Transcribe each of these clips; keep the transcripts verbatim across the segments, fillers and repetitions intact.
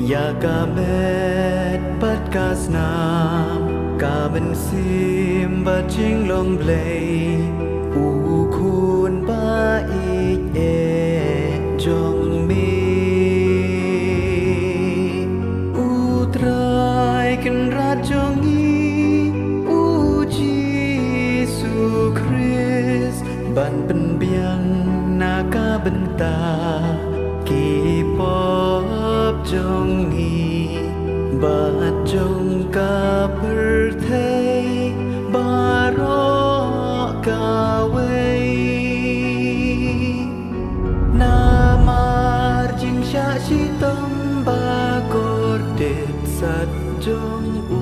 Ïa ka met bad ka snam, ka mynsiem bad jinglong Blei, u khun ba ïeit jong me. U Trai Kynrad jong ngi, u Jisu Khrist, ban pynbiang na ka bynta ki pop jong ngi bad jong ka pyrthei baroh kawei. Namar jingshah shitom ba kordit sat jong u,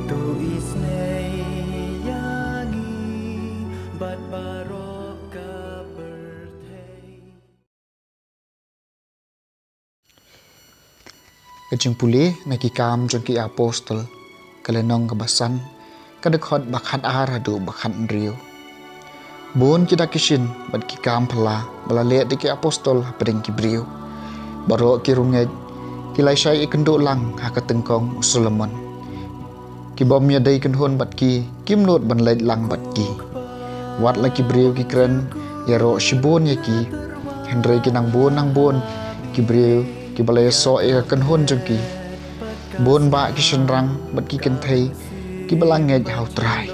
to isynei ïa ngi bad baroh ka pyrthei. Ka jingpule na Ki Kam jong ki Apostol, ka lynnong kaba san, ka dkhot ba khatar haduh ba khathynriew. Bun ki dak ki shin bad ki kam phylla ba la leh da ki apostol hapdeng ki briew. Baroh ki rung ngeit ki la shah ïakynduh lang ha ka tyngkong u Solomon. Ki bym ïadei kynhun bad ki, kim nud ban leit lang bad ki. Wat la ki briew ki kren ïaroh shibun ïa ki, hynrei ki nang bun nang bun ki briew kiba la ïasoh ïa ka kynhun jong ki. Bun bah ki shynrang bad ki kynthei kiba la ngeit ha u Trai.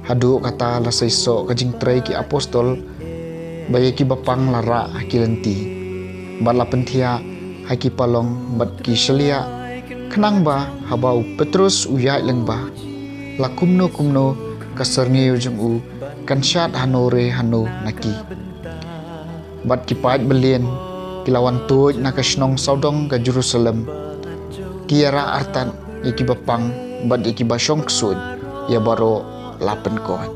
Haduh kata la seisoh ka jingtrei ki apostol ba ïa kiba pang la rah ha ki lynti bad la pynthiah ha ki palong bad ki shylliah, khnang ba haba u Petrus u ïaid lyngba, la kumno kumno ka syrngiew jong u kan shad hano re hano na ki. Bad ki paid byllieng ki la wan tuid na ka shnong sawdong ka Jerusalem, ki ïarah artat ïa kiba pang bad ïa kiba shong ksuid, ïa baroh la pynkoit.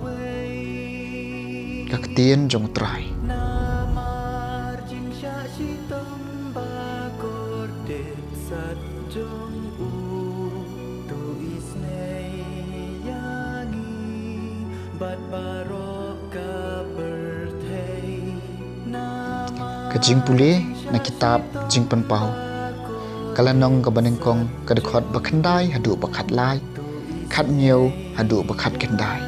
Ka ktien jong u Trai. Namar jingshah shitom ba kordit sat jong u, to isynei ïa ngi bad baroh ka pyrthei. Namar Ka jingpule na kitab Jingpynpaw, ka lynnong kaba nyngkong, ka dkhot ba khyndai haduh ba khatlai, khathynñiew haduh ba khatkhyndai.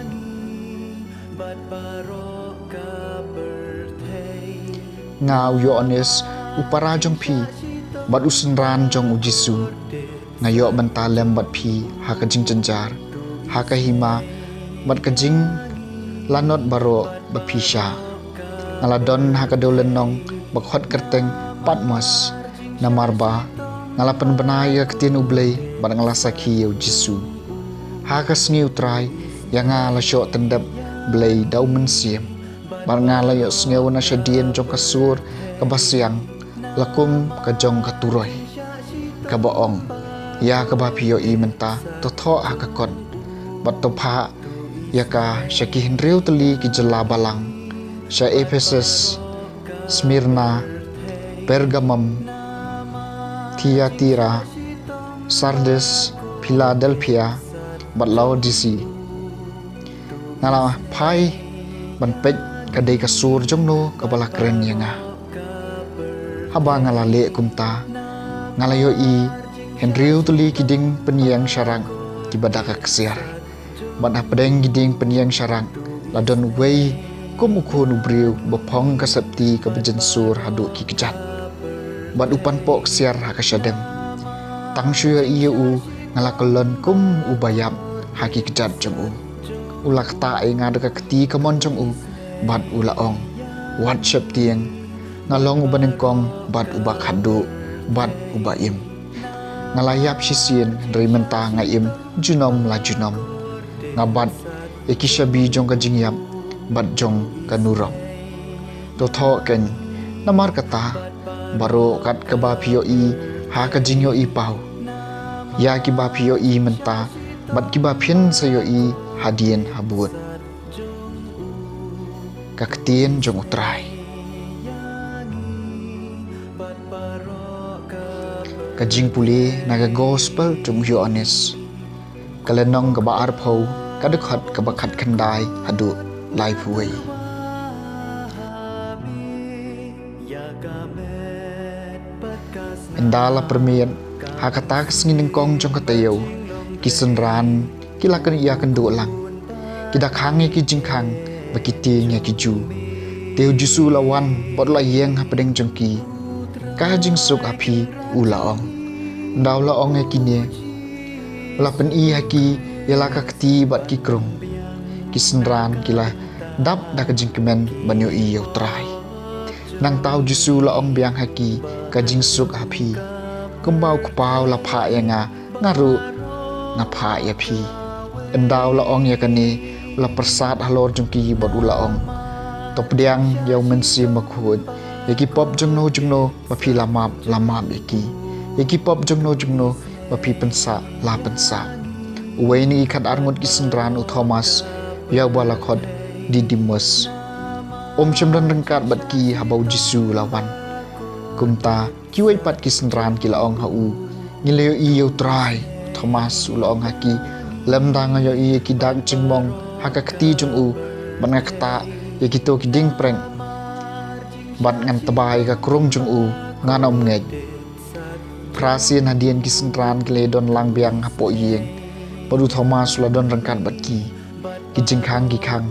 Nga u Ïoannis, u para jong phi bad u synran jong u Jisu, nga ïoh bynta lem bad phi ha ka jingjynjar, ha ka hima bad ka jinglanot baroh ba phi shah. Nga la don ha ka dewlynnong ba khot kyrteng Patmos, namar ba nga la pynbna ïa ka ktien U Blei bad nga la sakhi ïa u Jisu. Ha ka sngi U Trai, ïa nga la shoh tyndep Blei da u Mynsiem, bad nga la ïohsngew na shadien jong ka sur kaba siang, la kum ka jong ka turoi, kaba ong: Ïa kaba phi ïohi mynta, to thoh ha ka kot, bad to phah ïa ka sha ki hynriew tylli ki jylla balang, sha Ephesus, Smyrna, Pergamum, Thyatira, Sardis, Philadelphia, bad Laodicea. Nga la phai ban peit ka dei ka sur jongno kaba la kren ïa nga. Haba nga la leh kumta, nga la ïohi hynriew tylli ki dieng pynïeng sharak kiba da ka ksiar. Bad hapdeng ki dieng pynïeng sharak la don uwei kum u khun u briew ba phong ka septi kaba jynsur haduh ki kjat, bad u pan poh ksiar ha ka shadem. Tang shu ïohi ïa u, nga la kyllon kum uba ïap ha ki kjat jong u. U la ktah ïa nga da ka kti kamon jong u, bad u la ong: Wat sheptieng, nga long uba nyngkong bad uba khatduh bad uba im. Nga la ïap shisien, hynrei mynta nga im junom la junom. Nga bat ïa ki shabi jong ka jingïap bad jong ka nurok. To thoh keiñ, namar kata, baroh kat kaba phi ïohi ha ka jingïohi paw, ïa kiba phi ïohi mynta bad kiba phin sa ïohi hadien habud. Ka ktien jong U Trai. Ka jingpule na ka Gospel jong u Ïoannis, ka lynnong kaba arphew, ka dkhot kaba khatkhyndai haduh laiphew wei. Ynda la pyrmit ha kata ka sngi nyngkong jong ka taïew, ki synran ki la kynduh lang. Ki da khang ïa ki jingkhang bad ki tieng ïa ki ju. Te U Jisu u la wan bad u la ïeng hapdeng jong ki. Ka jingsuk ha phi, u la ong. Ynda u la ong ïa kine, u la pyni ha ki ïa la ka kti bad ki krung. Ki synran ki la dap da ka jingkmen ban ïohi ïa U Trai. Nangta U Jisu u la ong biang ha ki, ka jingsuk ha phi. Kumba U Kpa u la phah ïa nga, nga ruh nga phah ïa phi. Ynda u la ong ïa kane, u la pyrsad halor jong ki bad u la ong. To pdiang ïa U Mynsiem Bakhuid, ïa ki pop jongno jongno ba phi la map, la map ïa ki. Ïa ki pop jongno jongno ba phi pynsah, la pynsah. Uwei na ki khatar ngut ki synran, u Thomas, ïa uba la khot Didimus, um shym don ryngkat bad ki haba U Jisu u la wan. Kumta kiwei pat ki synran ki la ong ha u, ngi la ïohi ïa U Trai. U Thomas u la ong ha ki, lymda nga ïohi ïa ki dak jingmong ha ka kti jong u, bad nga ktah ïa kito ki diengprek, bad ngan tba ïa ka krung jong u, ngan ym ngeit. Phra sien hadien ki synran ki la don lang biang hapoh ïing, bad u Thomas u la don ryngkat bad ki. Ki jingkhang ki khang,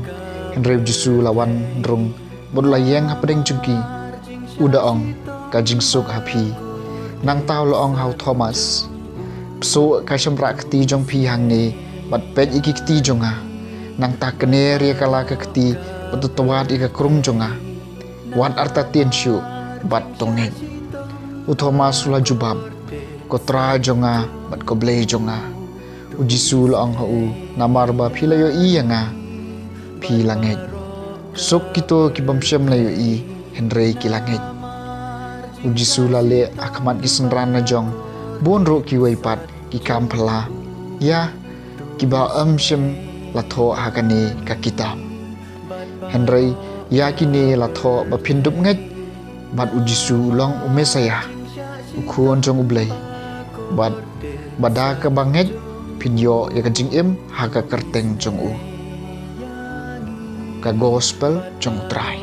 hynrei U Jisu u la wan rung bad u la ïeng hapdeng jong ki. U da ong, ka jingsuk ha phi. Nangta u la ong ha u Thomas, psuh ka shymrak kti jong phi hangne bad peit ïa ki kti jong nga. Nangta kner ïa ka la ka kti bad to twad ïa ka krung jong nga. Wat artatien shuh bad to ngeit. U Thomas u la jubab, ko Trai jong nga bad ko Blei jong nga. U Jisu u la ong ha u, namar ba phi la ïohi ïa nga, phi la ngeit. Suk kito ki bym shym la ïohi hynrei ki la ngeit. U Jisu u la leh ha khmat ki synran la jong bun ruh kiwei pat ki kam phylla, ïa kiba ym shym la thoh ha kane ka kitab. Hynrei ïa kine la thoh ba phin dup ngeit, bad U Jisu u long U Messaïah, U Khun jong U Blei, bad ba da kaba ngeit phin ïoh ïa ka jingim ha ka kyrteng jong u. Ka Gospel jong U Trai.